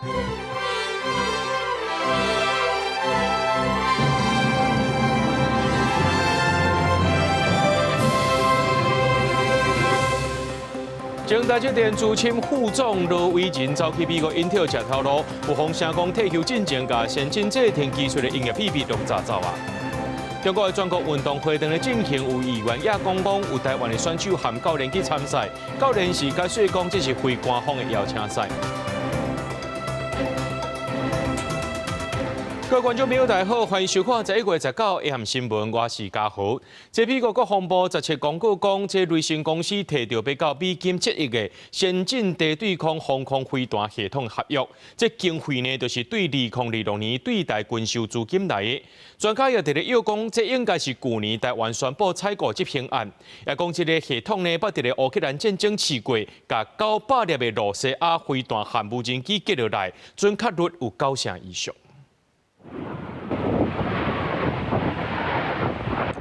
前台積電資深副總羅偉仁走去美國英特爾食頭路，有風聲講退休進前，共先進製程技術的營業秘密攏炸走啊！中國的全國運動會當咧進行，有議員也講講有台灣的選手含教練去參賽，教練是解說講這是非官方的邀請賽。各位觀眾朋友，大家好，歡迎收看11月19下暗新聞，我是嘉豪。這美國國防部17公告講，這雷神公司提著欲到美金7億的先進地對空防空飛彈系統合約，這經費呢，就是對2026年對台軍售資金來的。專家也佇咧臆講，這應該是舊年台灣宣布採購執行案，也講這個系統呢，捌佇咧烏克蘭戰爭試過，共900粒的露西亞飛彈和無人機擊落來，準確率有9成以上。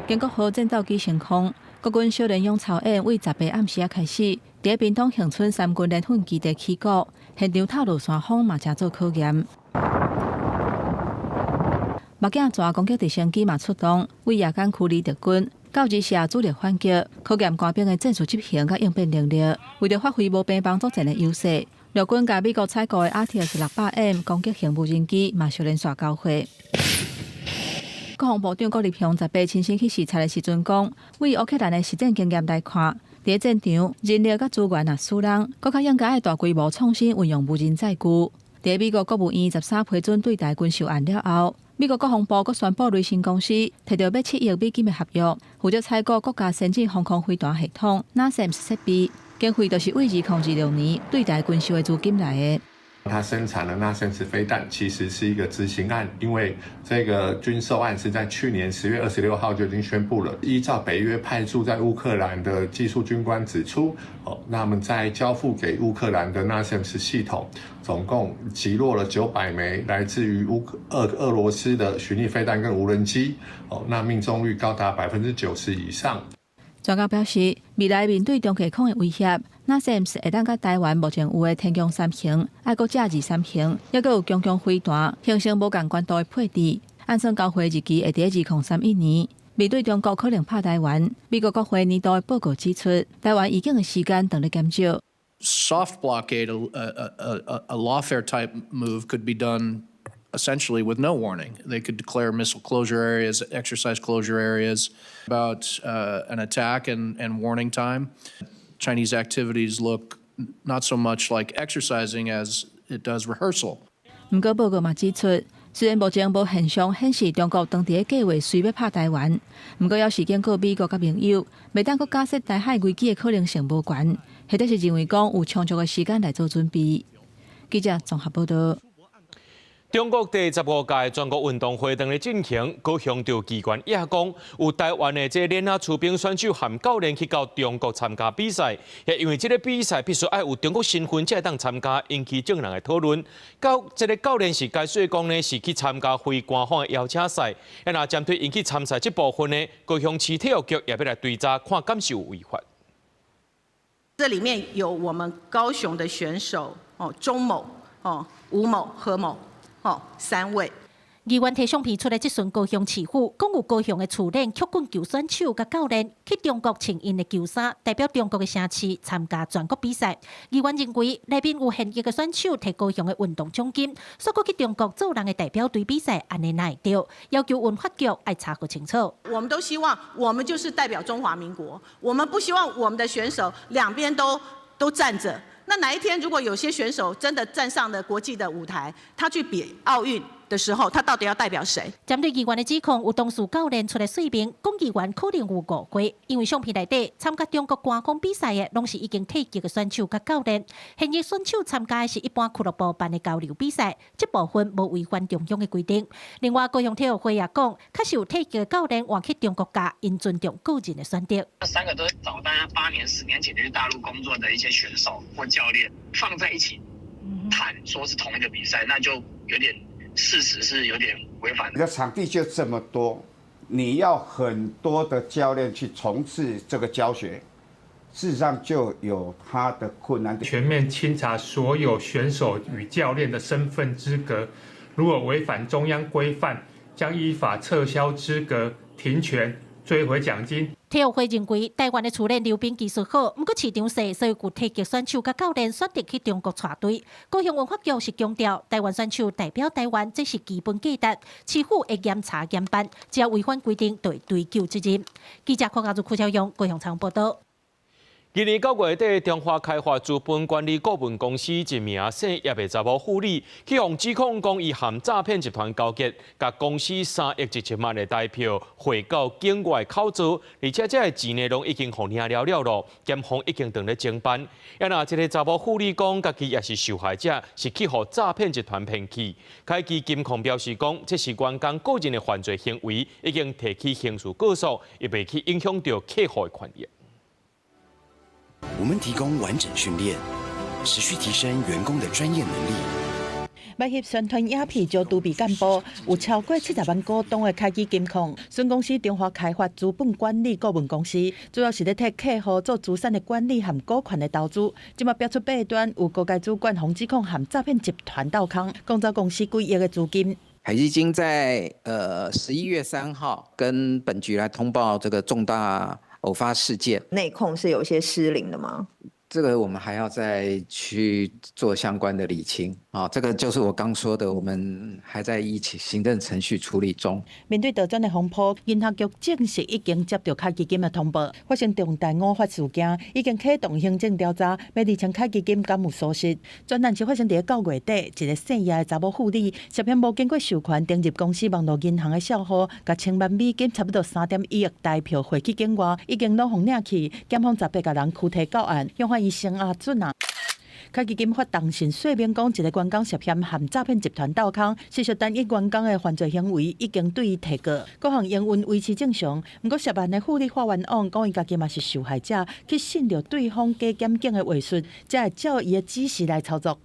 建國號戰鬥機升空，國軍少年勇操演為18暗時仔開始，佇咧屏東恆春三軍聯訓基地起鼓，現場透落山風嘛誠做考驗。目鏡蛇攻擊直升機嘛出動，為夜間驅離敵軍，到日射主力反擊，考驗官兵的戰術執行佮應變能力。為著發揮無兵幫作戰的優勢，陸軍共美國採購的 RTS 600M 攻擊型無人機嘛相連續交火。國防部長郭立雄18親身去視察的時陣講，為烏克蘭的實戰經驗來看，佇咧戰場人力佮資源若輸人，閣較應該愛大規模創新運用無人載具。佇咧美國國務院13批准對台軍售案了後，美國國防部閣宣布雷神公司提著欲7億美金的合約，負責採購國家先進防空飛彈系統 NASAMS 設備，經費就是為2026年對台軍售的資金來的。它生產的 NASAMS 飛彈其實是一個執行案，因為這個軍售案是在去年10月26號就已經宣布了。依照北約派駐在烏克蘭的技術軍官指出，哦，那麼在交付給烏克蘭的 NASAMS 系統，總共擊落了900枚來自於烏俄俄羅斯的巡弋飛彈跟無人機，哦，那命中率高達90%以上。專家表示，未來面對中低空的威脅，NASAMS 會當佮台灣目前有的天弓三型、愛國者二三型，抑閣有強強飛彈，形成無仝懸度的配置。按算交貨日期會佇2031年。面對中國可能拍台灣，美國國會年度的報告指出，台灣預警的時間當咧減少。 Soft blockade, a lawfare type move could be done essentially with no warning. They could declare missile closure areas, exercise closure areas about an attack and warning time. Chinese activities look not so much like exercising as it does rehearsal. 毋過報告嘛指出，雖然目前無現象顯示中國當佇咧計劃隨欲拍台灣，毋過猶是警告美國佮盟友，袂當閣假設台海危機的可能性無懸，或者是認為講有充足的時間來做準備。記者綜合報道。中國第15屆全國運動會當咧進行，高雄就機關也講，有台灣的這個囡仔出兵選手含教練去到中國參加比賽，也因為這個比賽必須愛有中國身份才會當參加，引起眾人的討論。教這個教練是解說講呢，是去參加非官方的邀請賽，啊若針對𪜶去參賽這部分呢，高雄市體育局也欲來追查，看敢是有違法。這裡面有我們高雄的選手哦，鍾某哦、吳某、何某。哦，三位。議員提相片出來質詢高雄市府，講有高雄的厝練曲棍球選手佮教練去中國穿𪜶的球衫，代表中國的城市參加全國比賽。議員認為內面有現役的選手提高雄的運動獎金，煞閣去中國做人的代表隊比賽，按呢哪會對？要求文化局愛查個清楚。我們都希望，我們就是代表中華民國，我們不希望我們的選手兩邊都站著。那哪一天如果有些選手真的站上了國際的舞台，他去比奧運的時候，他到底要代表誰？針對議員的指控，有當事教練出來說明，講議員可能有誤會，因為相片內底參加中國官方比賽的，攏是已經退役的選手佮教練，現役選手參加的是一般俱樂部辦的交流比賽，這部分無違反中央的規定。另外，高雄體育會也講，確實有退役的教練換去中國教，𪜶尊重個人的選擇。三個都是早大概8年、10年前就去大陸工作的一些選手或教練放在一起談，說是同一個比賽，那就有點事實是有點違反。你的場地就這麼多，你要很多的教練去從事這個教學，事實上就有他的困難。全面清查所有選手與教練的身份資格，如果違反中央規範，將依法撤銷資格、停權、追回獎金。體育會認為台灣的厝鏈溜冰技術好，毋過市場細，所以有體格選手佮教練選擇去中國帶隊。高雄文化局是強調，台灣選手代表台灣，這是基本價值，市府會嚴查嚴辦，只要違反規定，就會追究責任。記者柯家如、柯小勇高雄採訪報導。今年9月底，中華開發資本管理顧問公司一名姓葉的查某婦女，去予指控講伊和詐騙集團勾結，共公司3億1千萬的台票匯到境外口座，而且這个錢呢，攏已經予領了了囉，檢方已經正咧偵辦。啊若這个查某婦女講，家己也是受害者，是去予詐騙集團騙去。凱基金控表示講，這是員工個人的犯罪行為，已經提起刑事告訴，也袂去影響著客戶的權益。我們提供完整訓練，持續提升員工的專業能力。欲翕宣傳影片招儲備幹部，有超過70萬股東的凱基金控，孫公司中華開發資本管理顧問公司，主要是咧替客戶做資產的管理和股權的投資。這馬爆出弊端，有高階主管予指控和詐騙集團鬥空，貢走公司幾億的資金。凱基金在11月3號跟本局來通報這個重大偶發事件。內控是有些失靈的嗎？這個我們還要再去做相關的理清啊，這個就是我剛說的，我們還在依行政程序處理中。面對倒轉的風波，銀行局證實已經接著凱基金的通報，發生重大偶發事件，已經啟動行政調查，欲釐清凱基金敢有疏失。專案是發生佇9月底，一个姓葉的查某婦女涉嫌無經過授權登入公司網路銀行的帳戶，共千萬美金差不多3.1億台票匯去境外，已經攏予領去，檢方18个人拘提到案，向法院聲押准啊！凱基金發重訊說明講，一个員工涉嫌和詐騙集團鬥空，事實單一員工的犯罪行為已經對伊提告，各項營運維持正常。毋過涉案的婦女發冤枉，講伊家己嘛是受害者，去信著對方假檢警的話術，才會照伊的指示來操作。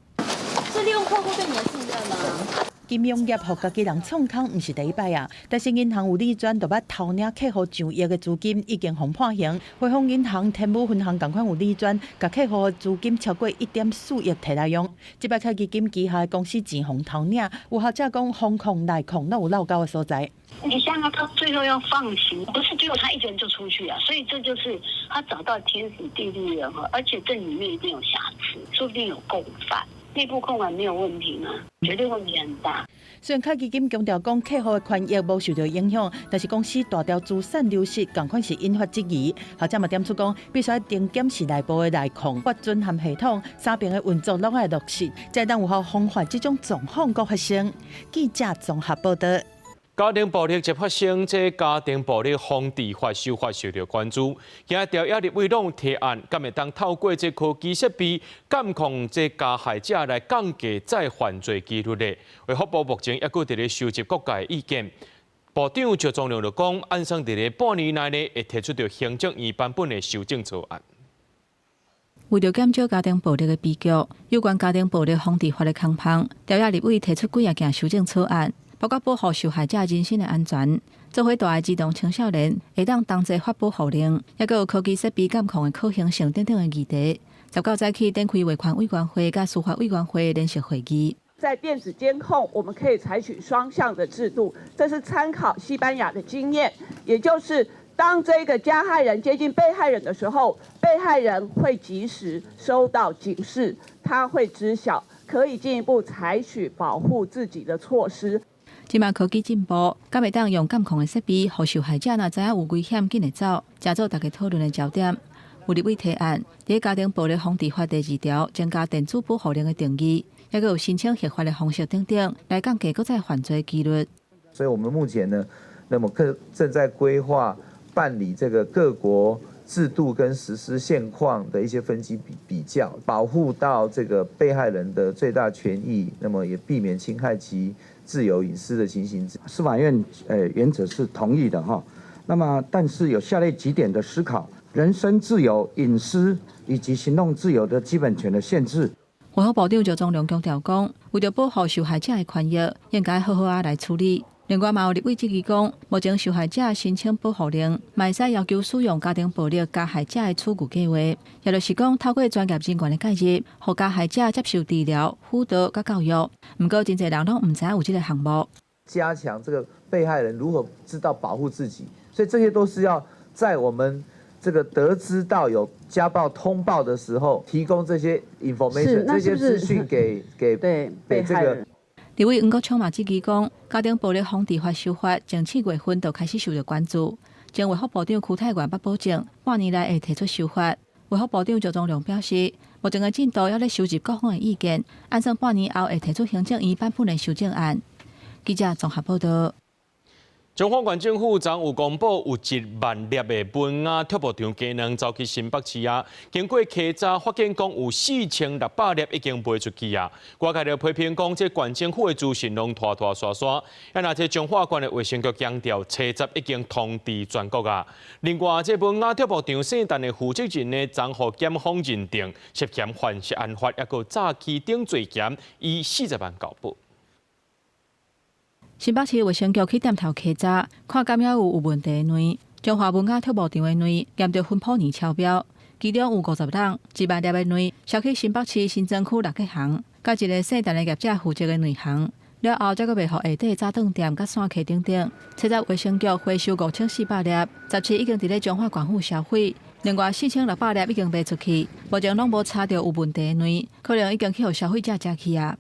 是利用客戶對你的信任嗎？金融業予家己人創空，毋是第一擺啊！但是銀行有理專就捌偷領客戶上億的資金，已經予判刑。匯豐銀行天母分行仝款有理專，共客戶資金超過1.4億提來用。這擺凱基金旗下的公司錢予偷領，有學者講風控內控攏有落勾的所在。你想想，他最後要放行，不是只有他一個人就出去啊？所以這就是他找到天時地利人和，而且這裡面一定有瑕疵，說不定有共犯。內部控管沒有問題嗎？絕對問題很大。雖然凱基金強調講客戶的權益無受著影響，但是公司大條資產流失，仝款是引發質疑。學者嘛點出講，必須定檢視內部的內控、法遵和系統，三邊的運作攏愛落實，才當有效防範這種狀況閣發生。記者綜合報導。家庭暴力一發生，這家庭暴力防治法修法受著關注。今日朝野立委攏提案，敢會當透過這科技設備監控這加害者來降低再犯罪幾率咧？衛福部目前猶閣佇咧收集各界意見。部長趙宗麟就講，按算佇咧半年內呢，會提出著行政院版本的修正草案。為著減少家庭暴力的悲劇，有關家庭暴力防治法的空縫，朝野立委提出幾仔件修正草案。包括保護受害者人身的安全，做伙大的兒童青少年會當同齊發保護令，猶閣有科技設備監控的可行性等等的議題。19早起展開維權委員會佮司法委員會聯席會議。在電子監控，我們可以採取雙向的制度，這是參考西班牙的經驗，也就是當這個加害人接近被害人的時候，被害人會及時收到警示，他會知曉，可以進一步採取保護自己的措施。這馬科技進步，敢會當用監控的設備，予受害者若知影有危險，緊會走，成做大家討論的焦點。有立委提案，佇家庭暴力防治法第二條增加電子保護令的定義，猶閣有申請核發的方式等等，來降低閣再犯罪幾率。所以，我們目前呢，那麼正在規劃辦理這個各國制度跟實施現況的一些分析比較，保護到這個被害人的最大權益，那麼也避免侵害其自由隱私的情形。司法院原則是同意的哈，那麼但是有下列幾點的思考：人身自由、隱私以及行動自由的基本權的限制。衛福部長趙宗麟強調講，為著保護受害者的權益，應該好好仔來處理。另外嘛有立委質疑講，目前受害者申請保護令，嘛會使要求使用家庭暴力加害者的處遇計畫，也就是講透過專業人員的介入，予加害者接受治療、輔導佮教育。毋過真濟人攏毋知影有這个項目。加強這個被害人如何知道保護自己，所以這些都是要在我們這個得知到有家暴通報的時候，提供這些 information 這些資訊給這個。立委黃國昌嘛質疑講，家庭暴力防治法修法，前7月份就開始受到關注。前衛福部長邱泰源捌保證，半年內會提出修法。衛福部長趙宗龍表示，目前的進度猶咧收集各方的意見，按算半年後會提出行政院版本的修正案。記者綜合報道。彰化縣政府昨有公布，有1萬粒的文雅畜牧場雞卵走去新北市啊。經過稽查，發現講有4600粒已經賣出去啊。外界就批評講，這縣政府的資訊攏拖拖沙沙。啊，若這彰化縣的衛生局強調，初十已經通知全國啊。另外，這文雅畜牧場生蛋的負責人呢，昨予檢方認定涉嫌犯食安法，抑閣詐欺等罪嫌，以40萬交保。新北市衛生局去店頭稽查，看敢猶有問題的卵。彰化文雅畜牧場的卵驗著薰普年超標，其中有50籠1萬粒的卵銷去新北市新莊區六個行，佮一个姓陳的業者負責的卵行。了後，才閣賣予下底早頓店佮散客等等。初十衛生局回收5400粒，17已經佇咧彰化縣府銷毀，另外4600粒已經賣出去，目前攏無查著有問題的卵，可能已經去予消費者食去啊。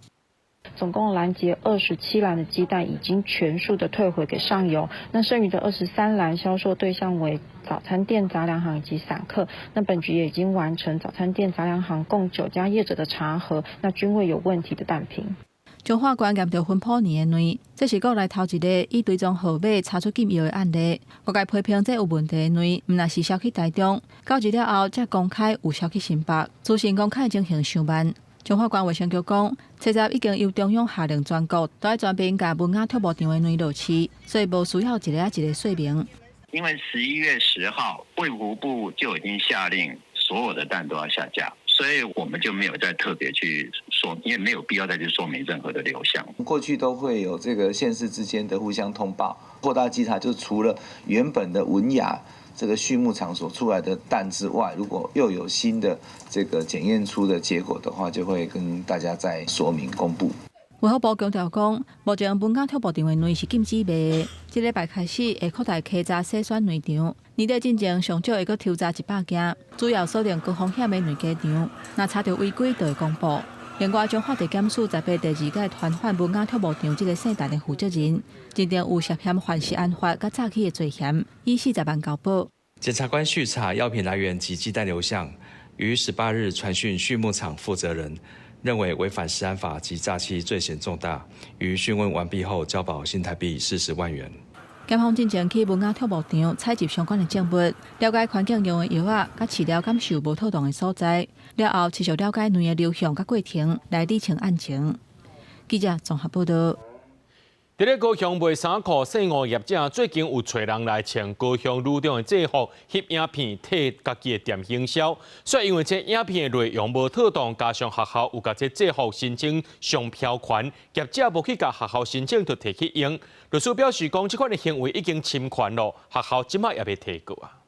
總共攔截27籃的雞蛋，已經全數的退回給上游。那剩餘的23籃銷售對象為早餐店、雜糧行以及散客。那本局也已經完成早餐店、雜糧行共9家業者的查核，那均未有問題的蛋品。彰化縣驗著薰普年的卵，這是國內頭一个以追蹤號碼查出禁藥的案例。外界批評這有問題的卵，毋但是銷去台中，九日了後才公開有銷去新北，資訊公開情形傷慢。彰化縣衛生局講，初十已經由中央下令全國都愛全面共文雅畜牧場的卵落市，所以無需要一个仔一个說明。因為11月10號，衛福部就已經下令所有的蛋都要下架，所以我們就沒有再特別去說，因為沒有必要再去說明任何的流向。過去都會有這個縣市之間的互相通報，擴大稽查，就除了原本的文雅這個畜牧場所出來的蛋之外，如果又有新的這個檢驗出的結果的話，就會跟大家再說明公布。衛福部強調講，目前文雅畜牧場的卵是禁止賣的。這禮拜開始會擴大稽查篩選卵場，年底進前上少會閣抽查100件，主要鎖定高風險的卵雞場。若查著違規，就會公布。另外，彰化地檢署18第二屆傳喚文雅畜牧場這个姓陳的負責人，認定有涉嫌犯食安法佮詐欺的罪嫌，以40萬交保。檢察官續查藥品來源及雞蛋流向，於18日傳訊畜牧場負責人，認為違反食安法及詐欺罪嫌重大，於訊問完畢後交保新台幣40萬元。檢方進前去文雅畜牧場採集相關的證物，了解環境用的藥仔佮飼料敢是有無妥當的所在，了後持續了解卵的流向佮過程，來理清案情。記者綜合報道。佇咧高雄賣衫褲細五業者，最近有揣人來穿高雄女中的制服翕影片，替家己的店行銷。煞因為這影片的內容無妥當，加上學校有共這制服申請商標權，業者無去共學校申請就提去用。律師表示講，這款的行為已經侵權囉，學校這擺也欲提告啊。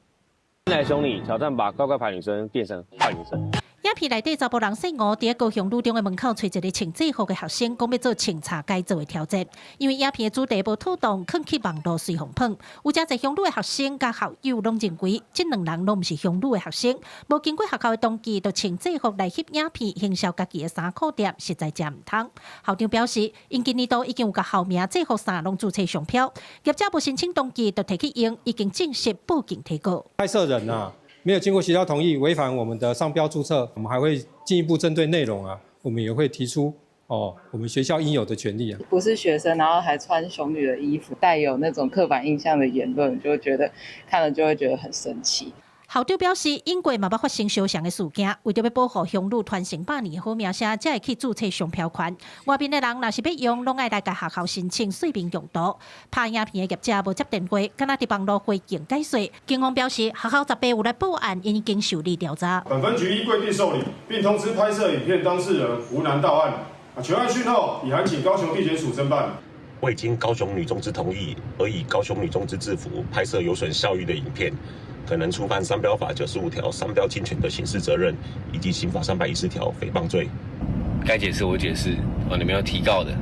來兄弟挑戰把乖乖牌女生變成壞女生。影片內底查埔人姓吳，佇高雄女中的門口揣一个穿制服的學生，講欲做穿插改造的挑戰。因為影片的主題無妥當，囥去網路隨風噴。有誠濟鄉女的學生佮校友攏認為，這兩人攏毋是鄉女的學生，無經過學校的同意，就穿制服來翕影片行銷家己的衫褲店，實在誠毋通。校長表示，𪜶今年度已經有共校名制服衫攏註冊商標，業者無申請同意就提去用，已經正式報警提告。拍攝人啊，沒有經過學校同意，違反我們的商標註冊，我們還會進一步針對內容啊，我們也會提出哦，我們學校應有的權利啊。不是學生，然後還穿雄女的衣服，帶有那種刻板印象的言論，就會覺得看了就會覺得很生氣。校長表示，英國嘛捌發生相像的事件，為著欲保護鄉女傳承百年的好名聲，才會去註冊商標權。外面的人若是欲用，攏愛來共學校申請說明用途。拍影片的業者無接電話，敢若佇網路回應解說。警方表示，學校18有來報案，𪜶已經受理調查。本分局依規定受理，並通知拍攝影片當事人湖南到案。啊，全案訊後，已函請高雄地檢署偵辦。未經高雄女中之同意，而以高雄女中之制服拍攝有損校譽的影片，可能觸犯商標法95條商標侵權的刑事責任，以及刑法314條誹謗罪。該解釋我解釋，哦，你們要提告的，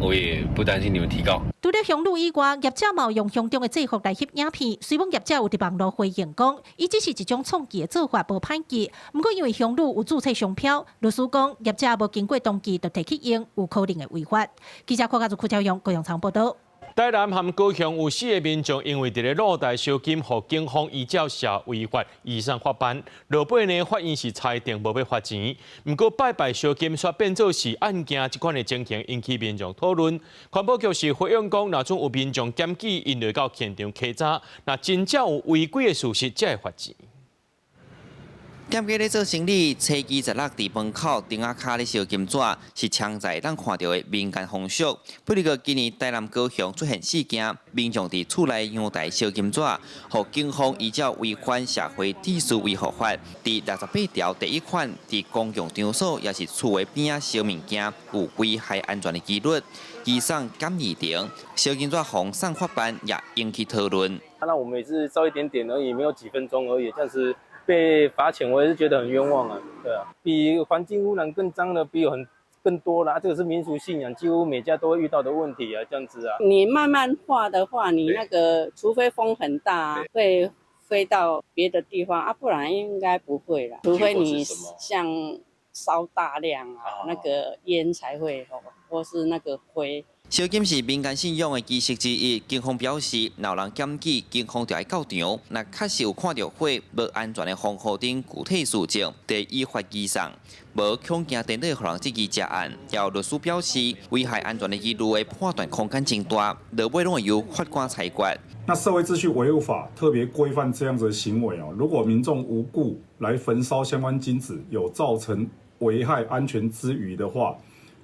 我也不擔心你們提告。除了鄉女以外，業者嘛用鄉中的制服來翕影片。雖罔業者有佇網路回應講，伊只是一種創意的做法，無歹意。毋過因為鄉女有註冊商標，律師講業者無經過登記就提去用，有可能會違法。記者郭家祖、柯超勇、高陽倉報道。台南和高雄有四个民眾因為佇咧露台燒金，予警方依照社違法移送法辦。落尾呢，法院是裁定無欲罰錢。毋過拜拜燒金煞變做是案件這款的情形，引起民眾討論。環保局是回應講，若準有民眾檢舉，𪜶就到現場稽查，若真正有違規的事實，才會罰錢。店家咧做生理，初二十六佇門口燈仔跤咧燒金紙，是常在當看著的民間風俗。不過今年台南高雄出現事件，民眾佇厝內陽台燒金紙，予警方依照違反社會秩序維護法第68條第一款，佇公共場所抑是厝的邊仔燒物件，有危害安全的疑慮，移送簡易庭，燒金紙予送法辦也引起討論。那我們也是燒一點點而已，沒有幾分鐘而已，但是被罰錢，我也是覺得很冤枉啊，對啊，比環境污染更髒的，比有很更多啦。這個是民俗信仰，幾乎每家都會遇到的問題啊，這樣子啊。你慢慢化的話，你那個除非風很大，會飛到別的地方啊，不然應該不會啦。除非你像燒大量啊，那個煙才會或是那個灰。燒金是民間信仰的儀式之一。警方表示，若有人檢舉，警方就愛到場。若確實有看著火無安全的防護等具體事證，得依法移送。無恐驚顛倒予人質疑這案。有律師表示，危害安全的疑慮的判斷空間真大，落尾攏會由法官裁決。那社會秩序維護法特別規範這樣子的行為哦，如果民眾無故來焚燒相關金紙，有造成危害安全之虞的話，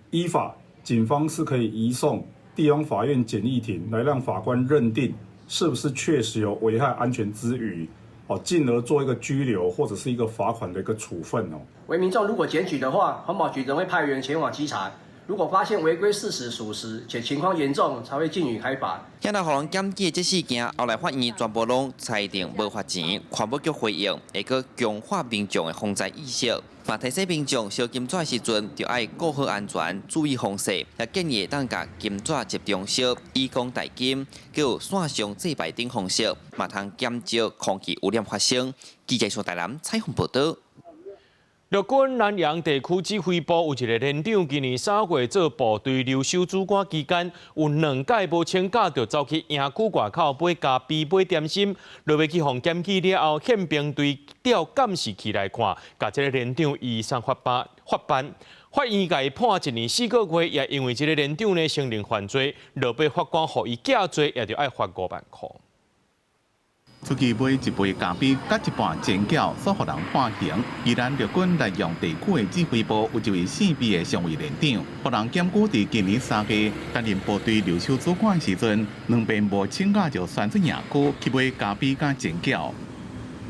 依法，警方是可以移送地方法院簡易庭，來讓法官認定是不是確實有危害安全之虞，哦，進而做一個拘留或者是一個罰款的一個處分哦。為民眾如果檢舉的話，環保局仍會派員前往稽查。如果發現違規事實屬實且情況嚴重，才會逕予開罰。今日予人檢舉這事件，後來法院全部攏裁定無罰錢。環保局回應會閣強化民眾的防災意識，嘛提醒民眾燒金紙時陣，著愛顧好安全，注意風勢，也建議會當共金紙集中燒，以工代金，閣有線上祭拜等方式，嘛通減少空氣污染發生。記者蘇台南採訪報導。陸軍南洋地區指揮部有一個連長，今年3月做部隊留守主官期間，有兩擺無請假就走去營區外口買咖啡、買點心，落尾去予檢舉了後，憲兵隊調監視器來看，共這個連長移送法辦法辦，法院共伊判1年4個月，也因為這個連長呢承認犯罪，落尾法官予伊減罪，也著愛罰5萬箍。出去買一杯咖啡，佮一半煎餃，煞予人判刑。宜蘭陸軍南洋地區的指揮部有一位姓畢的上尉連長，予人檢舉佇今年3月擔任部隊留守主管的時陣，兩遍無請假就竄出營區去買咖啡佮煎餃。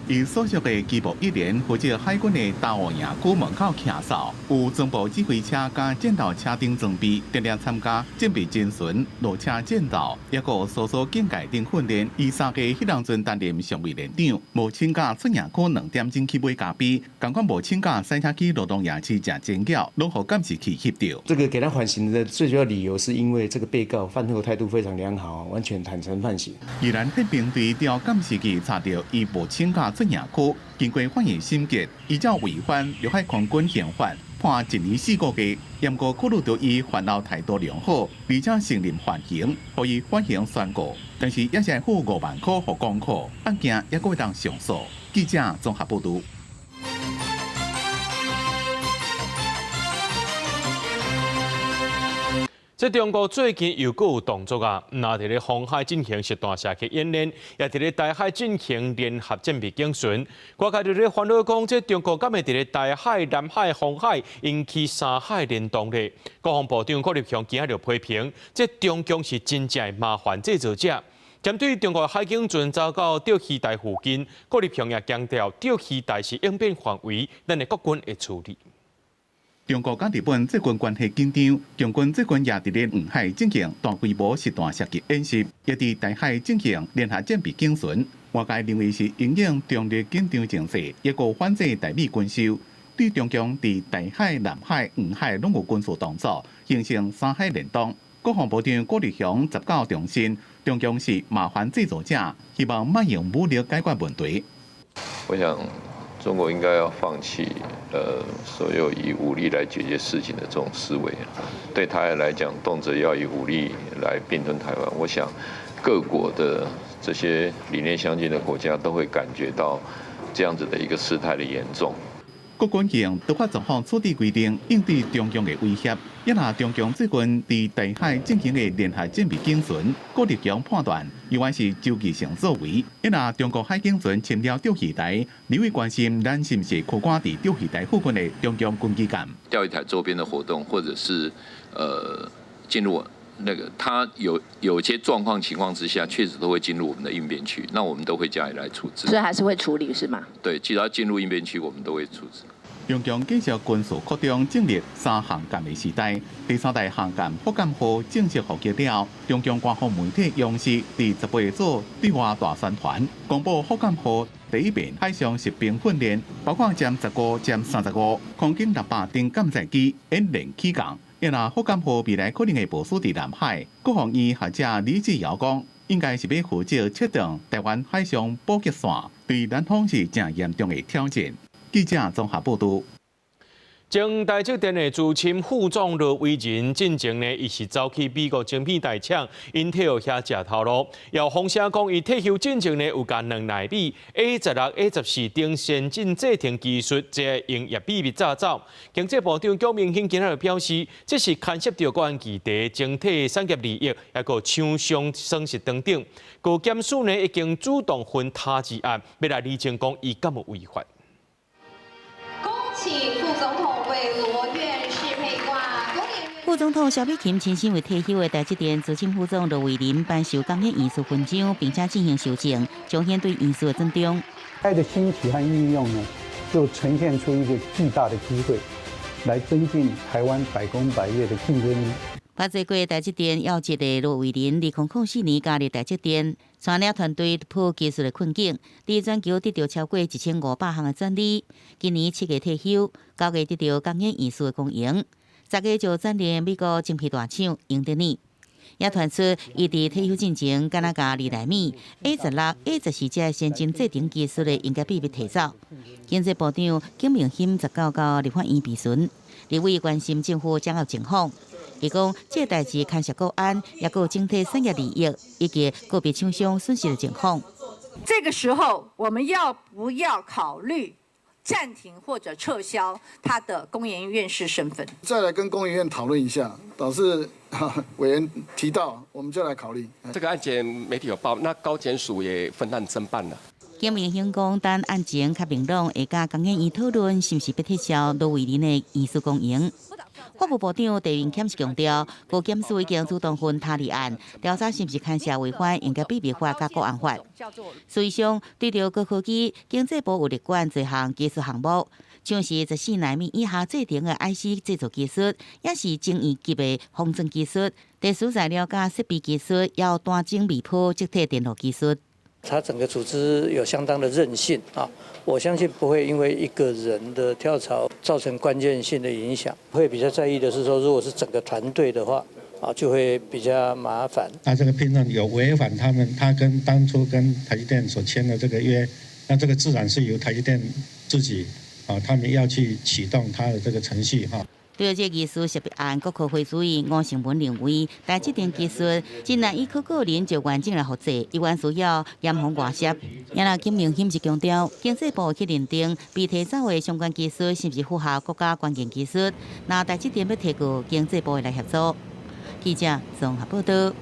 伊所屬的機步一連負責海軍的大澳營區門口徛哨，有裝步指揮車佮戰鬥車等裝備，定定參加戰備偵巡、路車戰鬥，抑閣有搜索警戒等訓練。伊3月彼當陣擔任上尉連長，無請假出營區2點鐘去買咖啡，仝款無請假駛車去羅東夜市食煎餃，攏予監視器翕著。這個給他緩刑的最主要理由，是因為這個被告犯後態度非常良好，完全坦誠犯行。宜蘭憲兵隊調監視器查著伊無請假出營區，經過法院審結，依照違反陸海空軍刑法，判1年4個月。毋過考慮著伊犯後態度良好，而且承認犯行，予伊緩刑宣告。但是也是愛付5萬箍予公庫，案件猶閣會當上訴。記者綜合報導。這中國最近又閣有動作啊！毋但佇咧紅海進行實彈射擊演練，也佇咧台海進行聯合戰備警巡。外界就咧煩惱講，這中國敢會佇咧台海、南海、紅海引起三海聯動咧？國防部長郭立雄今仔日批評，這中共是真正的麻煩製造者。針對中國海警船走到釣魚台附近，郭立雄也強調，釣魚台是應變範圍，咱的國軍會處理。中國佮日本最近關係緊張，共軍最近也佇咧黃海進行大規模實彈射擊演習，也佇台海進行聯合戰備警巡。外界認為是因應中日緊張情勢，一個反制台美軍售，對中共佇台海、南海、黃海攏有軍事動作，形成三海聯動。國防部長郭立雄19重申，中共是麻煩製造者，希望莫用武力解決問題。我想，中國應該要放棄所有以武力來解決事情的這種思維。對他來講，動輒要以武力來併吞台灣，我想各國的這些理念相近的國家都會感覺到這樣子的一個事態的嚴重。國軍用突發狀況處置規定應對中共的威脅，抑若中共最近佇台海進行的聯合戰備警巡，郭立雄判斷猶原是周期性作為。抑若中國海警船侵了釣魚台，立委關心咱是毋是擴掛佇釣魚台附近的中共軍機艦？釣魚台周邊的活動，或者是進入那個，他有些狀況情況之下，確實都會進入我們的應變區，那我們都會加以來處置。所以還是會處理是嗎？對，只要進入應變區，我們都會處置。中共繼續軍事擴張，進入三航艦的時代。第三代航艦福建號正式服役了。中共官方媒體央視佇18做對外大宣傳，公布福建號第一遍海上實兵訓練，包括殲15、殲35、空軍600等艦載機演練起降。若福建號未來可能會部署佇南海，國防院學者李志堯講，應該是欲負責切斷台灣海上補給線，對南方是誠嚴重的挑戰。記者綜合報導。前台積電的資深副總羅維仁進前呢，伊是走去美國晶片大廠英特爾遐食頭路，又風聲講伊退休進前呢，有共兩納米 A16、A14等先進製程技術，這个營業秘密詐走。經濟部長蔣明興今仔日表示，這是牽涉著國安議題、整體產業利益，抑閣廠商損失等等。高檢署呢已經主動分他治案，欲來釐清講伊敢有違法。恭請副總統為羅院士佩掛。副總統蕭美琴親身為退休的台積電資深副總羅維林頒授工研院士勳章，並且進行授證，彰顯對院士的尊重。 AI 的興起和應用呢，就呈現出一個巨大的機會，來增進台灣百工百業的競爭力。捌做過台積電要職的羅維林，2004年加入台積電，帶領團隊突破技術的困境，佇全球得著超過1500項的專利。今年7月退休，9月得著工研院士的光榮，10月就轉任美國晶片大廠英特爾。也傳出伊佇退休進前，敢若共2納米 A16、A14這先進製程技術的營業秘密提走。經濟部長景明興19到立法院備詢，立委關心政府掌握情況。伊講，這个代誌牽涉國安，抑閣有整體產業利益以及個別廠商損失的情況。這個時候，我們要不要考慮暫停或者撤銷他的工研院士身份？再來跟工研院討論一下，導致委員提到，我們就來考慮。這個案件媒體有報，那高檢署也分案偵辦了。景明興講，等案情較明朗，會佮工研院討論是毋是欲撤銷羅維林的院士光榮。法務部長陳文謙是強調，高檢署已經主動分他立案調查，是毋是牽涉違反營業秘密法佮國安法。事實上，對著高科技，經濟部有列管這項技術項目，像是14納米以下製程的 IC 製造技術，也是晶圓級的封裝技術、特殊材料佮設備技術，還有單晶微波積體電路技術。它整個組織有相當的韌性啊，我相信不會因為一個人的跳槽造成關鍵性的影響。會比較在意的是說，如果是整個團隊的話，啊，就會比較麻煩。那這個聘任有違反他們，他跟當初跟台積電所簽的這個約，那這個自然是由台積電自己啊，他們要去啟動他的這個程序哈。對這個技術識別案，國科會主任吳成文認為，台積電技術真難依靠個人就完整來複製，依然需要嚴防外泄。也若景明興是強調，經濟部去認定被提走的相關技術是毋是符合國家關鍵技術，若台積電欲提告，經濟部會來協助。記者綜合報道。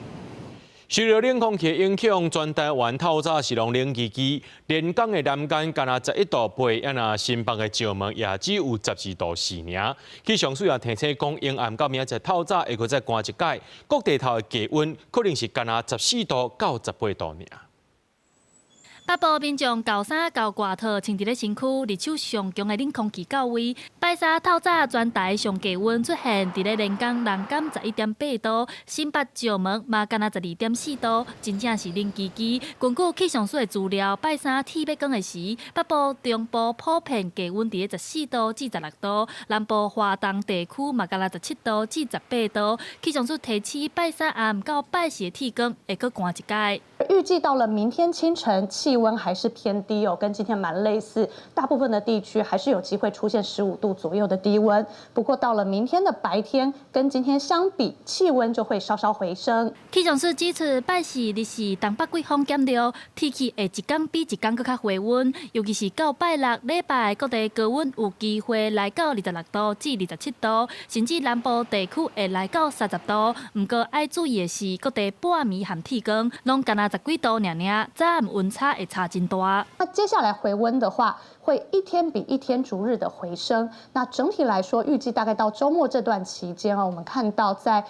受著冷空氣影響，全台灣透早是攏冷吱吱，連江的南竿干焦11.8度，啊若新北的石門也只有12.4度爾。氣象署也提醒講，陰暗到明仔載透早會閣再寒一擺，各地頭的低溫可能是干焦14度到18度爾。北部民眾厚衫厚外套穿佇咧身軀，日手上強的冷空氣到位。拜三透早全台上低溫出現佇咧連江南港11.8度，新北石門嘛干焦12.4度，真正是冷吱吱。根據氣象署的資料，拜三天欲光的時，北部、中部普遍低溫佇咧14度至16度，南部華東地區嘛干焦17度至18度。氣象署提醒，拜三暗到拜四的天光會閣寒一改。預計到了明天清晨，氣溫還是偏低哦，跟今天蠻類似。大部分的地區還是有機會出現15度左右的低溫。不過到了明天的白天，跟今天相比，氣溫就會稍稍回升。氣象署指出，拜四日是東北季風減弱，天氣會一工比一工閣較回溫，尤其是到拜六禮拜，各地高溫有機會來到26度至27度，甚至南部地區會來到30度。毋過愛注意的是，各地半暝和天光攏干焦十幾度爾爾，早暗溫差會差真大。那接下來回溫的話，會一天比一天逐日的回升。那整體來說，預計大概到週末這段期間啊，我們看到在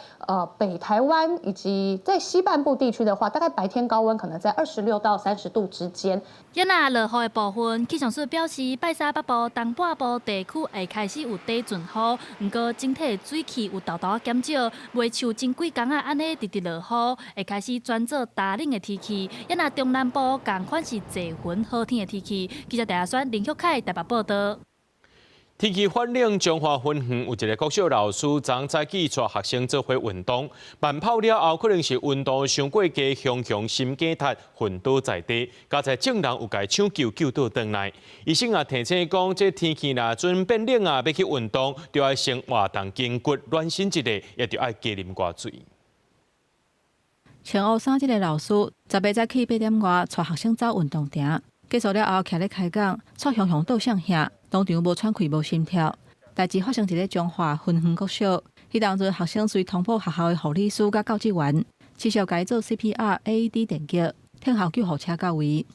北台灣以及在西半部地區的話，大概白天高溫可能在26到30度之間。也若落雨的部分，氣象署表示，拜三北部、東半部地區會開始有短陣雨，毋過整體水汽有沓沓減少，袂像前幾工仔按呢直直落雨，會開始轉做乾冷的天氣。也若中南部仝款是濟雲好天的天氣。記者戴亞選、林旭凱台北報道。天氣反冷，彰化分園有一个國小老師，昨早起帶學生做伙運動，慢跑了後，可能是溫度傷過低，雄雄心梗塞，昏倒在地。佳哉眾人有共搶救救倒轉來。醫生也提醒講，這天氣若準變冷啊，欲去運動，就愛先活動筋骨暖身一下，也著愛加啉寡水。穿烏衫這个老師，10日早起8點外，帶學生走運動場。結束了後，徛咧開講，猝雄雄倒向下，當場無喘氣、無心跳。代誌發生佇咧彰化芬園國小，彼當陣學生隨通報學校的護理師佮教職員，持續共伊做 CPR、AED 電擊，聽候救護車到位。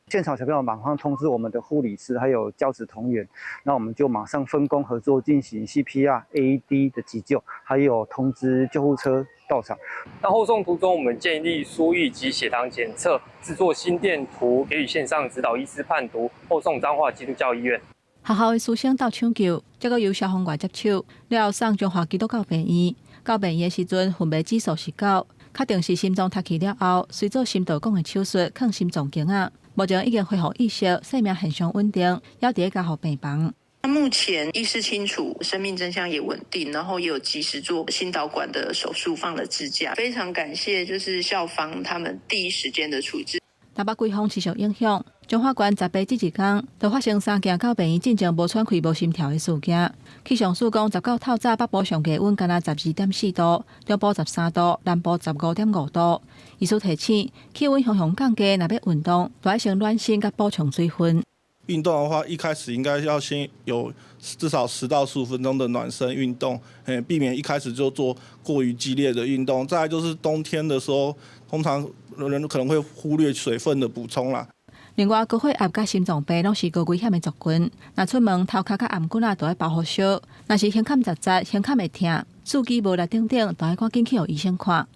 現場小朋友馬上通知我們的護理師，還有教職同仁，那我們就馬上分工合作進行 CPR、AED 的急救，還有通知救護車到場。那後送途中，我們建立輸液及血糖檢測，製作心電圖，給予線上指導醫師判讀，後送彰化基督教醫院。學校的師生鬥搶救，結果由消防員接手，了後送彰化基督教病院。到病院的時陣，昏迷指數是9，確定是心臟塌去了後，隨做心導管的手術，放心臟鏡仔。目前已經恢復意識，生命現象穩定，猶佇咧加護病房。目前意識清楚，生命徵象也穩定，然後也有及時做心導管的手術，放了支架。非常感謝，就是校方他們第一時間的處置。東北季風持續影響，彰化縣18至二工，就發生三件到病院進前無喘氣、無心跳的事件。氣象署講，19透早北部上低溫干焦12.4度，中部13度，南部15.5度。醫師提醒，氣溫雄雄降低，若欲運動，就愛先暖身佮補充水分。運動的話，一開始應該要先有至少10到15分鐘的暖身運動，避免一開始就做過於激烈的運動。再來就是冬天的時候，通常人可能會忽略水分的補充啦。另外，高血壓佮心臟病攏是高危險的族群。若出門頭殼佮頷頸仔都愛包予燒，若是胸坎窒窒、胸坎會疼、四肢無力等等，都愛趕緊去予醫生看。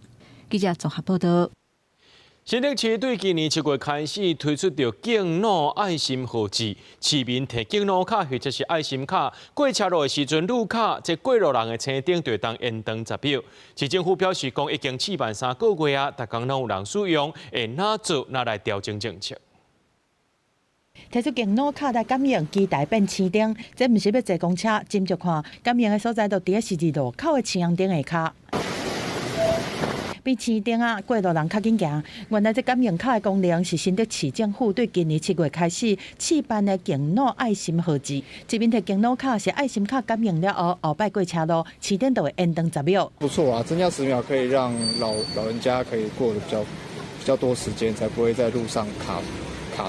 記者綜合報道。新竹市對今年7月開始推出著敬老愛心號誌，市民提敬老卡或者是愛心卡過車路的時陣，擼卡這過路人的青燈就會當延長10秒。市政府表示講，已經試辦3個月啊，逐工攏有人使用，會哪做哪來調整政策。提出敬老卡來感應期待變青燈，這毋是欲坐公車，斟酌看感應的所在，就佇咧十字路口的青紅燈下跤。比青燈仔，過路人較緊行。原來這感應卡的功能是新竹市政府對今年7月開始試辦的敬老愛心號誌。這邊的敬老卡是愛心卡感應了後，後擺過車路，青燈就會延長十秒。不錯啊，增加十秒可以讓老人家可以過得比較多時間，才不會在路上卡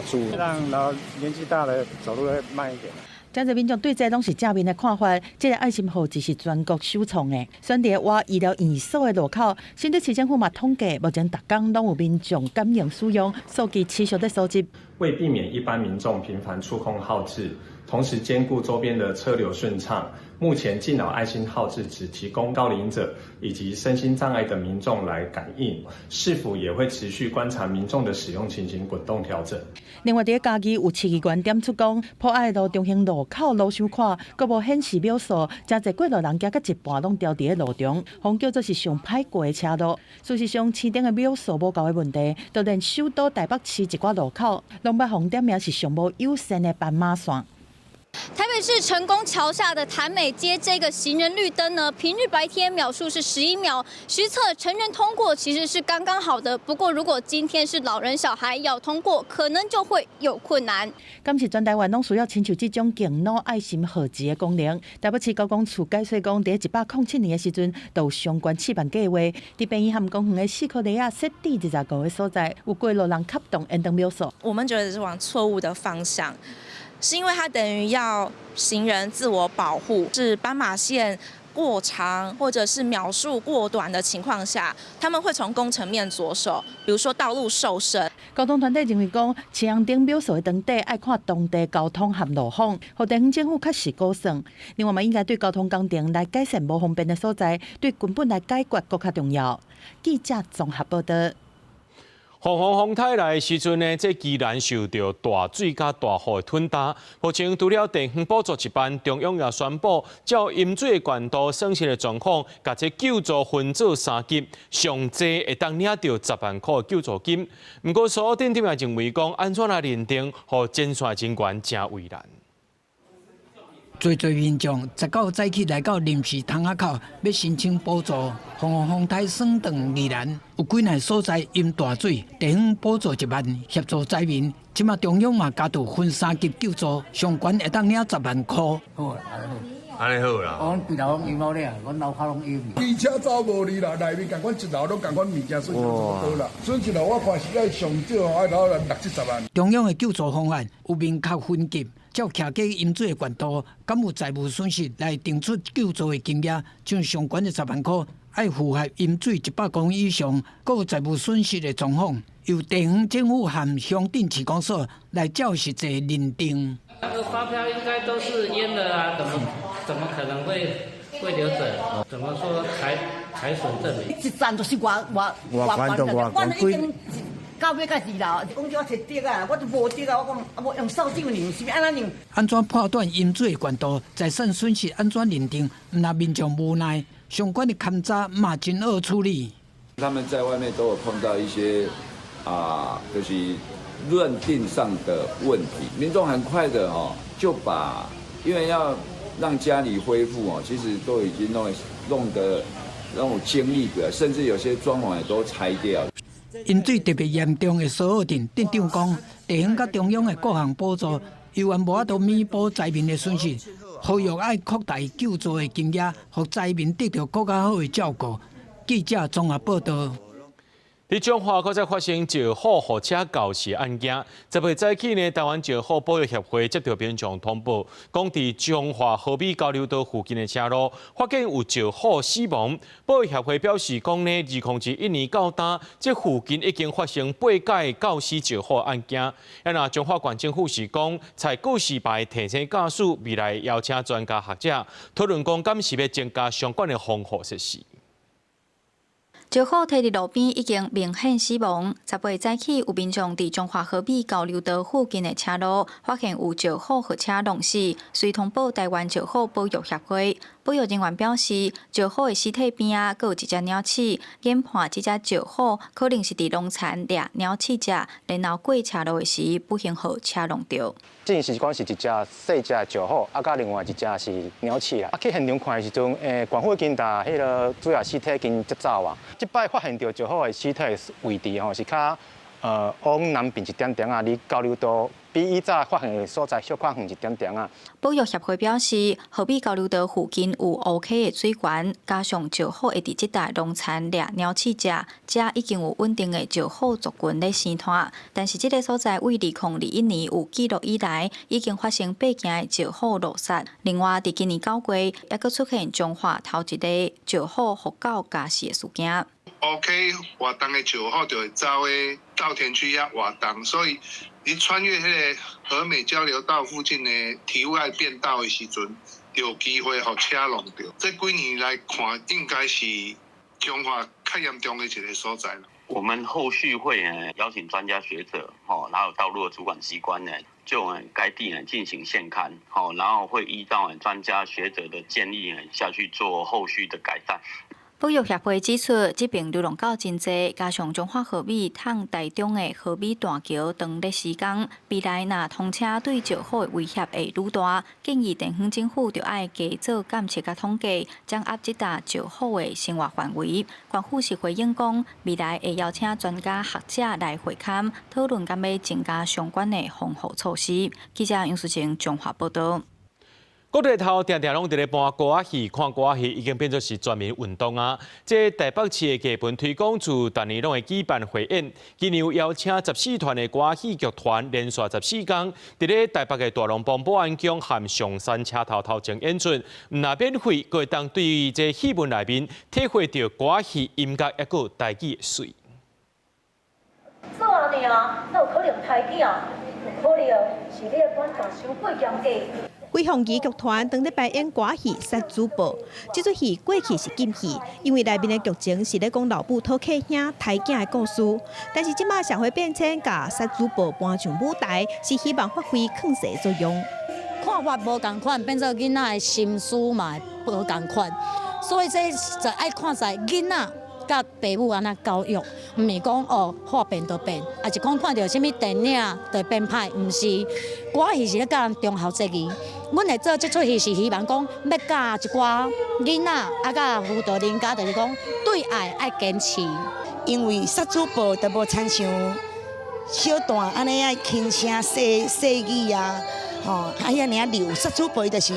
住。讓老年紀大的走路會慢一點。真濟民眾對這攏是正面的看法。這个愛心號誌是全國首創的，選佇倚醫療院所的路口。新竹市政府嘛統計，目前逐工攏有民眾感應使用，數據持續咧收集。為避免一般民眾頻繁觸控號誌，同時兼顧周邊的車流順暢。目前敬老愛心號誌只提供高齡者以及身心障礙的民眾來感應，市府也會持續觀察民眾的使用情形，滾動調整。另外，佇嘉義有市議員點出講，博愛路中興路口路傷闊，閣無顯示秒數，誠濟過路人行到一半攏牢佇咧路中，予人叫做是上歹過的車路。事實上，市頂的秒數無夠的問題，就連首都台北市一寡路口，攏捌予人點名是上無友善的斑馬線。台北市成功橋下的潭美街這個行人綠燈呢，平日白天秒數是11秒，實測成人通過其實是剛剛好的。不過如果今天是老人小孩要通過，可能就會有困難。敢是全台灣攏需要親像這種敬老愛心號誌的功能？台北市交通處解釋講，佇107年的時陣，就有相關試辦計劃，佇病院和公園的四箍犁仔設置25個所在，有過路人磕動延長秒數。我們覺得是往錯誤的方向。是因為它等於要行人自我保護，是斑馬線過長或者是秒數過短的情況下，他們會從工程面着手，比如說道路瘦身。交通團體認為講，青紅燈秒數的長短愛看當地交通和路況，予地方政府確實估算。另外嘛，應該對交通工程來改善無方便的所在，對根本來解決閣較重要。記者綜合報道。風風風颱來的時陣呢，這宜蘭受著大水佮大雨的吞打。目前除了地方補助一萬，中央也宣布，照淹水管道損失的狀況，共這救助分做三級，上濟會當領著10萬箍的救助金。毋過，所鎮長也認為講，按怎來認定，予前線人員誠為難。濟濟民眾19早起來到臨時窗仔口，欲申請補助。風風颱損斷宜蘭，有幾若所在淹大水，地方補助1萬協助災民。這馬中央嘛加注分三級救助，上懸會當領10萬箍。好啦，按呢好啦。阮規樓攏淹了咧，阮樓跤攏淹。機車走無離啦，內面仝款一樓攏仝款物件損失差不多啦。損失我看是愛上少愛攞六七十萬。中央的救助方案有明確分級。照徛家淹水的管道，敢有財務損失來定出救助的金額，像上懸的10萬箍，愛符合淹水100公分以上，閣有財務損失的狀況，由地方政府和鄉鎮市公所來照實際認定。那個發票應該都是淹了啊，怎麼可能會流水？怎麼說財損證明？一層就是偌偌偌懸，我已經。到尾到二樓，講叫我揣竹仔，我都無竹仔，我講啊無用掃帚擰，是欲按怎擰？按怎判斷淹水管道財產損失？按怎認定？毋但民眾無奈，相關的勘查嘛真惡處理。他們在外面都有碰到一些啊，就是認定上的問題。民眾很快的哦，就把因為要讓家裡恢復哦，其實都已經弄得那種精力的，甚至有些裝潢也都拆掉。淹水特別嚴重的蘇澳鎮鎮長講，地方佮中央的各項補助，猶原無法度彌補災民的損失，呼籲愛擴大救助的金額，予災民得著閣較好的照顧。記者綜合報道。佇彰化，閣再發生石虎予車咬死案件。18早起呢，台灣石虎保育協會接著民眾通報，講佇彰化和美交流道附近的車路發現有石虎死亡。保育協會表示講呢，2021年到今，這附近已經發生八擺咬死石虎案件。啊，若彰化縣政府是講，採告示牌提醒駕駛，未來邀請專家學者討論講，敢是欲增加相關的防護設施。石虎䖙佇路邊已經明顯死亡。18早起有民眾佇彰化和美交流道附近的車路發現有石虎予車弄死，遂通報台灣石虎保育協會。保育人員表示，石虎的屍體邊仔閣有一隻鳥鼠，研判這隻石虎可能是佇農田掠鳥鼠食，然後過車路的時不幸予車弄著。證實講是一隻細隻石虎，啊，佮另外一隻是鳥鼠啦。啊，去現場看的時陣，縣府已經共彼个主要屍體已經接走啊。這擺發現著石虎的屍體的位置吼，是較往南邊一點點仔，離交流道比以早發現的所在小可遠一點點仔。保育協會表示，和美交流道附近有烏溪的水源，加上石虎會佇這帶農田掠鳥鼠食，遮已經有穩定的石虎族群咧生湠。但是這个所在對2021年有記錄以來，已經發生八件的石虎路殺。另外，佇今年9月，猶閣出現彰化頭一例石虎予狗咬死的事件。烏溪活動的石虎就會走去稻田區遐活動，所以你穿越彼個和美交流道附近的體外變道的時陣，就有機會予車挵著。這幾年來看，應該是彰化較嚴重的一個所在啦。我們後續會邀請專家學者，吼，然後道路的主管機關呢，就該地呢進行現勘，吼，然後會依照專家學者的建議下去做後續的改善。保育協會指出，這爿流浪狗真濟，加上彰化和美通台中的和美大橋長熱時間，未來若通車對石虎的威脅會愈大，建議地方政府著愛加做監測佮統計，掌握這搭石虎的生活範圍。縣府是回應講，未來會邀請專家學者來會勘，討論敢欲增加相關的防護措施。記者楊淑晴彰化報導。國內頭定定攏佇咧搬歌仔戲、看歌仔戲，已經變做是全民運動啊！這台北市的藝文推廣處，逐年攏會舉辦匯演，今年有邀請14團的歌仔戲劇團，連續14工，佇咧台北的大龍峒保安宮和松山車頭頭前演出，毋但免費，閣會當對這戲門內面體會著歌仔戲音樂，抑閣有台語的媠。做按呢啊，哪有可能刣囝？有可能是你的管教傷過嚴格。飛鳳旗劇團當咧排演歌戲《殺主婆》，這齣戲過去是禁戲，因為內面的劇情是咧講老母討客兄刣囝的故事。但是這馬社會變遷，共殺主婆搬上舞台，是希望發揮勸世作用。看法無仝款，變做囡仔的心思嘛會無仝款，所以這就愛看在囡仔佮爸母按怎教育，毋是講哦話變就變，抑是講看著啥物電影就變歹，毋是。歌戲是咧教人忠孝節義，阮會做這齣戲是希望講欲教一寡囡仔，啊佮輔導人家，就是講對愛愛堅持。因為殺主婆就無親像小旦按呢愛輕聲細細語啊，吼啊遐爾仔溜。殺主婆伊就是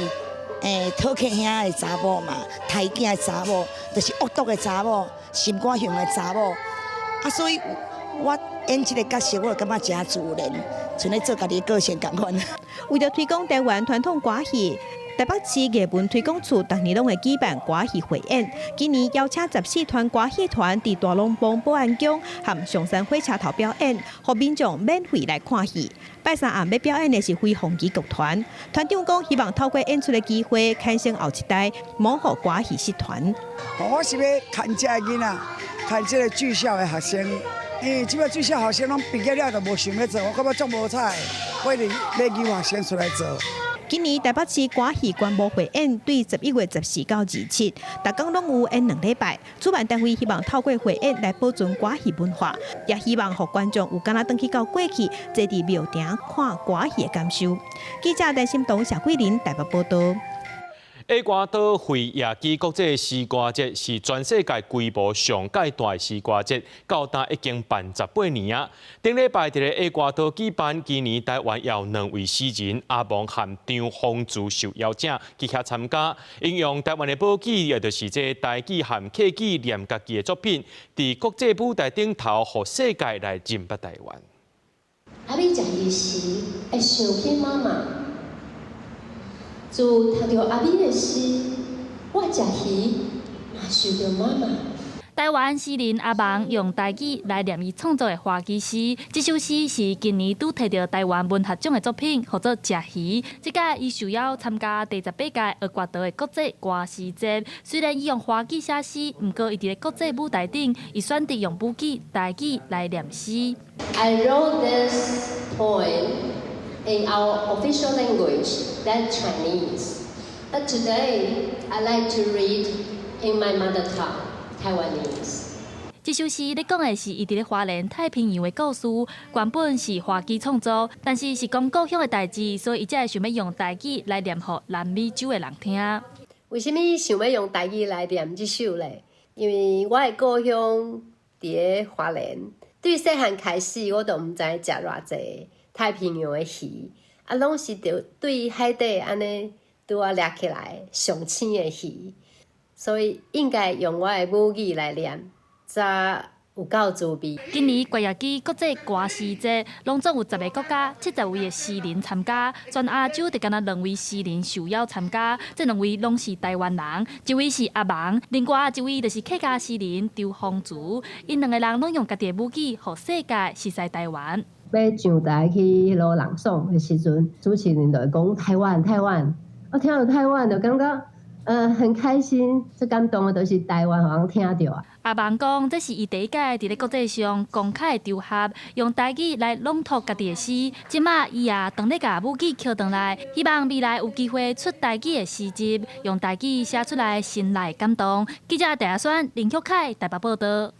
討客兄的查某嘛，刣囝的查某，就是惡毒的查某，心肝雄的查某。啊，所以我演這個角色，我就感覺誠自然，像咧做家己的個性仝款。為著推廣台灣傳統歌戲，台北市藝文推廣處逐年攏會舉辦歌戲匯演。今年邀請14團歌戲團佇大龍峒保安宮和松山火車頭表演，予民眾免費來看戲。拜三暗欲表演的是飛鳳旗劇團，團長講希望透過演出的機會，牽生後一代，毋予歌戲失傳。我是欲牽這个囡仔，牽這個劇校的學生。因為這擺劇校學生攏畢業了就無想欲做，我感覺足無彩，我就欲留學生出來做。今年台北市歌戲觀摩匯演對11月14到27，逐工攏有演2禮拜。主辦單位希望透過匯演來保存歌戲文化，也希望予觀眾有敢若轉去到過去，坐佇廟埕看歌戲的感受。記者陳心彤、謝桂林台北報導。厄瓜多費耶基國際詩歌節是全世界規模上蓋大的詩歌節，到今已經辦18年啊。頂禮拜佇咧厄瓜多舉辦，今年台灣有兩位詩人阿芒和張宏慈受邀請去遐參加，𪜶用台灣的母語，也就是這台語和客語念家己的作品，佇國際舞台頂頭，予世界來認捌台灣。阿美食魚時會想起媽媽。自讀著阿美的詩，我食魚嘛想著媽媽。台灣詩人阿芒用台語來念伊創作的華語詩，這首詩是今年拄提著台灣文學獎的作品，號做《食魚》。這屆伊受邀參加第18屆厄瓜多的國際歌詩節。雖然伊用華語寫詩，毋過伊佇咧國際舞台頂，伊選擇用母語台語來念詩。 I wrote this poem in our official language, that Chinese. But today, I like to read in my mother tongue, Taiwanese. 這首詩咧講的是伊佇咧花蓮太平洋的故事，原本是華語創作，但是是講故鄉的代誌，所以伊才會想欲用台語來念予南美洲的人聽。為啥物想欲用台語來念這首咧？因為我的故鄉佇咧花蓮，對細漢開始我都毋知食偌濟太平洋的魚，啊，攏是著對海底按呢拄仔掠起來上鮮的魚，所以應該用我的母語來念，才有夠滋味。今年關耶基國際歌詩節，攏總有10個國家、70位的詩人參加，全亞洲就干焦兩位詩人受邀參加，這兩位攏是台灣人，一位是阿芒，另外一位就是客家詩人周鳳慈。𪜶兩個人攏用家己的母語，予世界熟似台灣。欲上台去彼囉朗誦的時陣，主持人就會講台灣，台灣。我聽著台灣就感覺，很開心，最感動的就是台灣，予人聽著啊。阿芒講，這是伊第一擺佇咧國際上公開的場合，用台語來朗讀家己的詩。這馬伊也當咧共母語抾轉來，希望未來有機會出台語的詩集，用台語寫出來心內感動。記者鄭亞宣、林旭凱台北報導。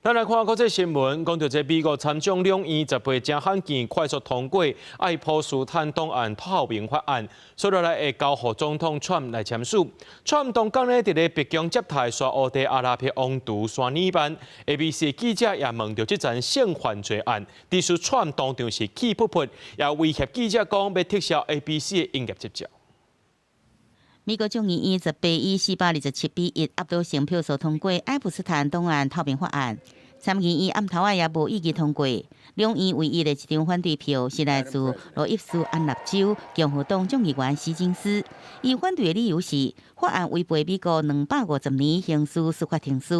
咱來看國際新聞，講著這美國參眾兩院18真罕見快速通過愛潑斯坦檔案透明法案，紲落來會交予總統川普來簽署。川普當工咧佇咧白宮接待沙烏地阿拉伯王儲沙爾曼，ABC 記者也問著這層性犯罪案，指出川普當場是氣噗噗，也威脅記者講欲撤銷 ABC 的營業執照。美國眾議院18以427比1壓倒性票數通過愛普斯坦檔案透明法案，參議院暗頭仔也無異議通過。兩院唯一的一張反對票是來自路易斯安那州共和黨眾議員希金斯，伊反對的理由是法案違背美國250年刑事司法程序，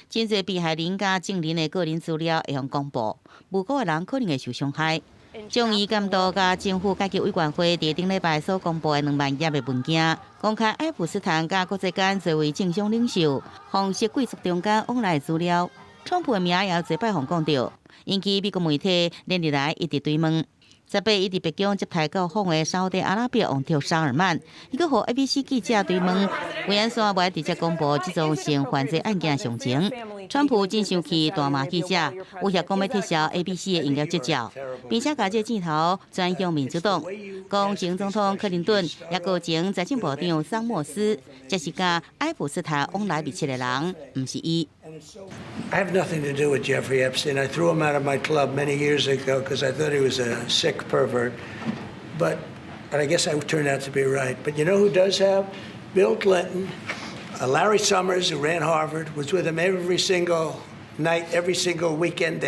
真濟被害人佮證人的個人資料會予公布，無辜的人可能會受傷害。眾議監督佮政府改革委員會佇頂禮拜所公布的2萬頁的文件，公開愛普斯坦佮國際間濟位政商領袖、皇室貴族中間往來資料，川普的名也有濟擺予講著，引起美國媒體連日來一直追問。18伊佇白宮接待到訪的沙烏地阿拉伯王儲沙爾曼，伊閣予 ABC 記者追問，為按怎無愛直接公布這樁性犯罪案件詳情？川普真生氣，大罵記者，威脅講欲撤銷 ABC 的營業執照，並且共這箭頭轉向民主黨，講前總統克林頓，抑閣前財政部長桑莫斯，才是佮愛普斯坦往來密切的人，毋是伊。 I have nothing to do with Jeffrey Epstein. I threw him out of my club many years ago because I thought he was a sick pervert. But I guess I turned out to be right. But you know who does have? Bill Clinton, Larry Summers, who ran Harvard, was with him every single night, every single weekend.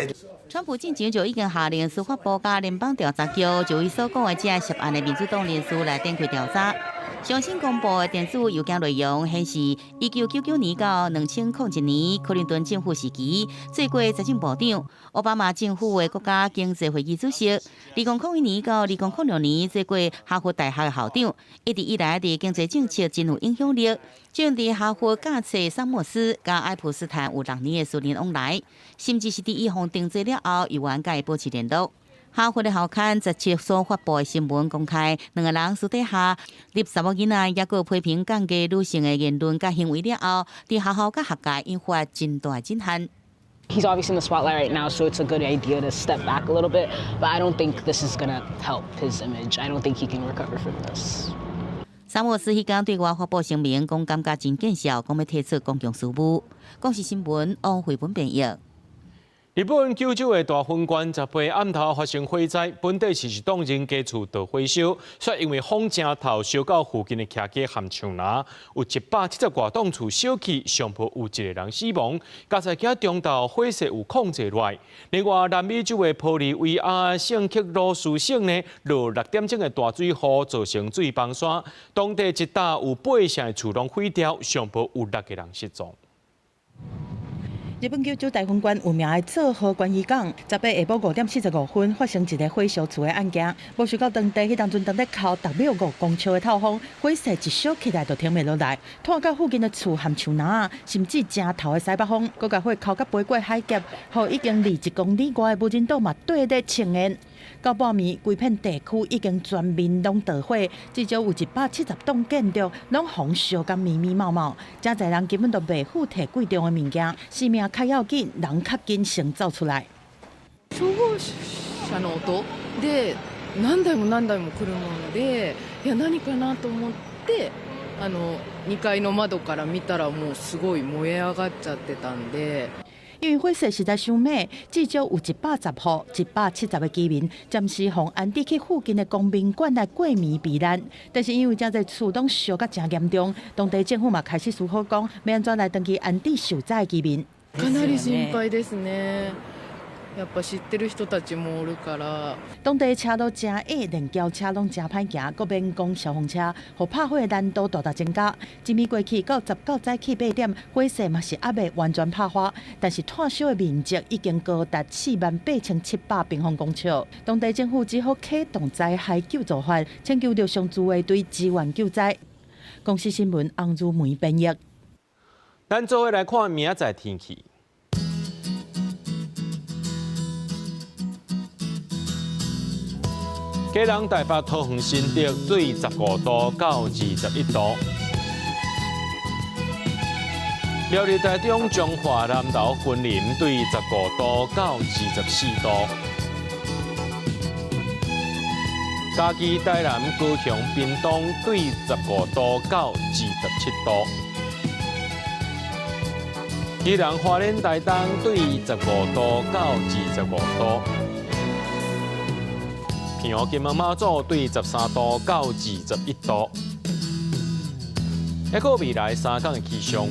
川普進前就已經下令司法部佮聯邦調查局就伊所講的這涉案的民主黨人士來展開調查。上新公布的電子郵件內容顯示，1999年到2001年，克林頓政府時期做過財政部長，奧巴馬政府的國家經濟會議主席。2001年到2006年做過哈佛大學的校長，一直以來佇經濟政策真有影響力。正佇哈佛教冊桑莫斯佮愛普斯坦有6年的私人往來，甚至是佇伊予定罪了後，猶原佮伊保持聯絡。哈佛的校刊17所發布的新聞公開，兩個人私底下入查某囡仔，抑閣批評降低女性的言論佮行為了後，佇學校佮學界引發真大震撼。 He's obviously in the spotlight right now, so it's a good idea to step back a little bit. But I don't think this is gonna help his image. I don't think he can recover from this. 桑莫斯彼工對外發布聲明，講感覺真見笑，講欲退出公共事務。公視新聞王慧文編譯。日本九州的大分縣18暗頭發生火災，本底是一棟人家厝著火燒，卻因為風誠透，燒到附近的徛家和樹林，有170外棟厝燒去，上無有一個人死亡。加在今中晝火勢有控制落來。另外，南美洲的玻利維亞聖克魯斯省呢，落6點鐘的大水雨，造成水崩山，當地一帶有八成的厝攏毀掉，上無有六個人失蹤。日本九州大分縣有名的佐賀關漁港，18下晡5點45分發生一个火燒厝的案件，無想到當地彼當陣當咧哭6秒5公尺的透風，火勢一燒起來就停袂落來，拖到附近的厝和樹林，甚至誠透的西北風，閣共火哭甲飛過海峽，予已經離1公里外的無人島嘛綴咧青煙。到半暝，規片地區已經全面攏著火，至少有170棟建築攏予燒甲密密麻麻，誠濟人根本都袂赴提貴重的物件，生命較要緊，人較緊先走出來。消防車の音で何台も何台も来るもので、いや何かなと思って2階の窓から見たらもうすごい燃え上がっちゃってたんで。因為火勢實在傷猛，至少有110戶、170個居民暫時予安置去附近的公民館來過暝避難。但是因為這濟厝攏燒甲誠嚴重，當地政府嘛開始思考講，欲按怎來長期安置受災的居民。かなり心配ですね。やっぱ知ってる人たちもおるから。當地車路誠矮，連轎車攏誠歹行，閣免講消防車，予拍火的難度大大增加。一暝過去到19早起8點，火勢嘛是猶未完全拍花，但是炭燒的面積已經高達48,700平方公尺。當地政府只好啟動災害救助法，請求陸上自衛隊支援救災。公視新聞洪如梅編譯。咱做伙來看明仔載天氣。基隆、台北、桃園、新竹對15度到21度；苗栗、台中、彰化、南投、雲林對15度到24度；嘉義、台南、高雄、屏東對15度到27度；宜蘭、花蓮、台東對15度到25度。澎湖、金門、馬祖對13度到21度。抑閣未來3天的氣象。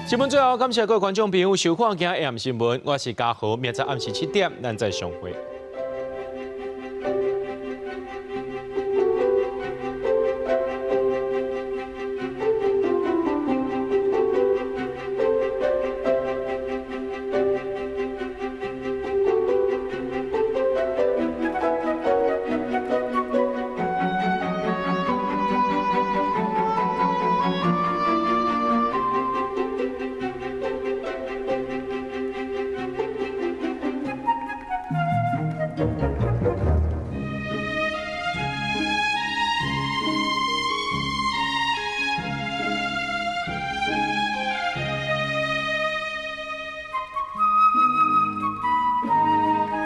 新聞最後，感謝各位觀眾朋友收看今日 AM 新聞，我是嘉豪，明仔暗時7點，咱再相會。